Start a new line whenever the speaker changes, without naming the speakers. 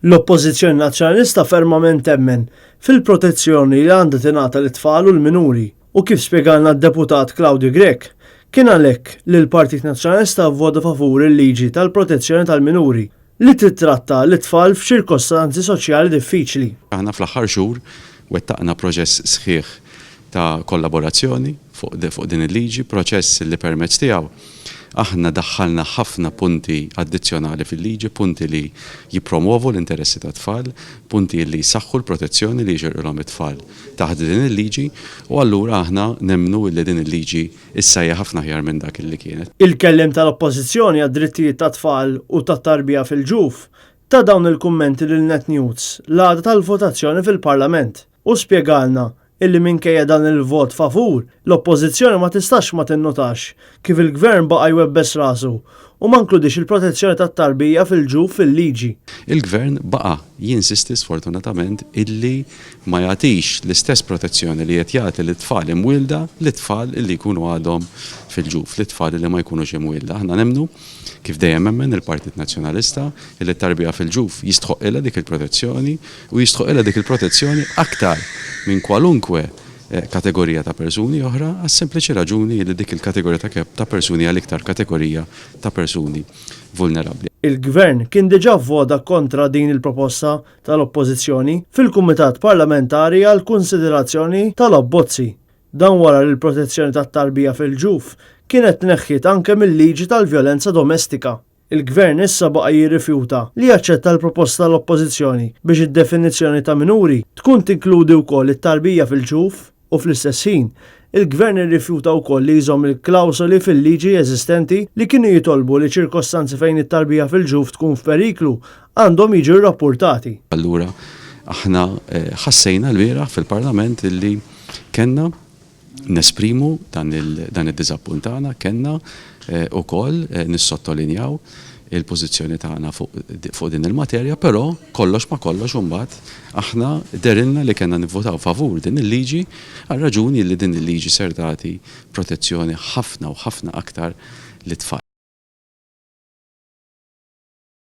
L-Oppożizzjoni Nazzjonalista fermament temmen fil-protezzjoni li għandha tingħata lit-tfal u l-minuri u kif spjegalna d-Deputat Claudio Grech, kien għalhekk li l-Partit Nazzjonalista vvota favur il-liġi tal-protezzjoni tal-minuri li tittratta lit-tfal f'ċirkostanzi soċjali diffiċli.
Aħna fl-aħħar xhur wettaqna proċess sħiħ ta' kollaborazzjoni fuq din il-liġi, proċess li permezz tiegħu aħna daħħalna ħafna punti addizzjonali fil-liġi, punti li jippromwovu l-interessi tat-tfal, punti li jsaħħu l-protezzjoni li jixirqilhom it-tfal taħt din il-liġi u allura aħna nemmnu li din il-liġi issa hija ħafna aħjar minn dak li kienet.
Il-kelliem tal-Oppożizzjoni għad-Drittijiet tat-Tfal u tat-Tarbija fil-Ġuf ta dawn il-kummenti lil Net News l-għada tal-votazzjoni fil-Parlament u spjegalna illi minkejja dan il-vot favur, l-Oppożizzjoni ma tistax ma tinnotax kif il-Gvern baqa' jwebbes rasu u ma nkludiex il-protezzjoni tat-tarbija fil-ġuf fil-liġi.
Il-Gvern baqa' jinsisti sfortunatament illi ma jagħtix l-istess protezzjoni li qed jagħti lit-tfal imwielda lit-tfal illi jkunu għadhom fil-ġuf, lit-tfal illi ma jkunux imwielda. Aħna nemmnu, kif dejjem emmen il-Partit Nazzjonalista, illi t-tarbija fil-ġuf jistħoqqilha dik il-protezzjoni u jistħoqqilha dik il-protezzjoni aktar minn kwalunkwe kategorija ta' persuni oħra għas-sempliċi raġuni li dik il-kategorija ta' persuni hija l-iktar kategorija ta' persuni vulnerabbli.
Il-Gvern kien diġà vvota kontra din il-proposta tal-Oppożizzjoni fil-Kumitat Parlamentari għall-Kunsiderazzjoni tal-Abbozzi. Dan wara li l-protezzjoni tat-tarbija fil-ġuf kienet tneħħiet anke mil-liġi tal-vjolenza domestika. Il-Gvern issa baqa' jirrifjuta li jaċċetta l-proposta tal-Oppożizzjoni biex id-definizzjoni ta' minuri tkun tinkludi wkoll it-tarbija fil-ġuf u fl-istess ħin, il-Gvern irrifjuta wkoll li jżomm il-klawsoli fil-liġi eżistenti li kienu jitolbu li ċirkostanzi fejn it-tarbija fil-ġuf tkun f'periklu għandhom jiġu rrappurtati.
Allura aħna ħassejna lbieraħ fil-Parlament illi kellna nesprimu dan id-diżappunt tagħna, kellna wkoll nissottolinjaw il-pożizzjoni tagħna fuq din il-materja, però kollox ma' kollox imbagħad aħna dehrilna li kellna nivvotaw favur din il-liġi għar-raġuni li din il-liġi ser tagħti protezzjoni ħafna u ħafna aktar lit-tfal.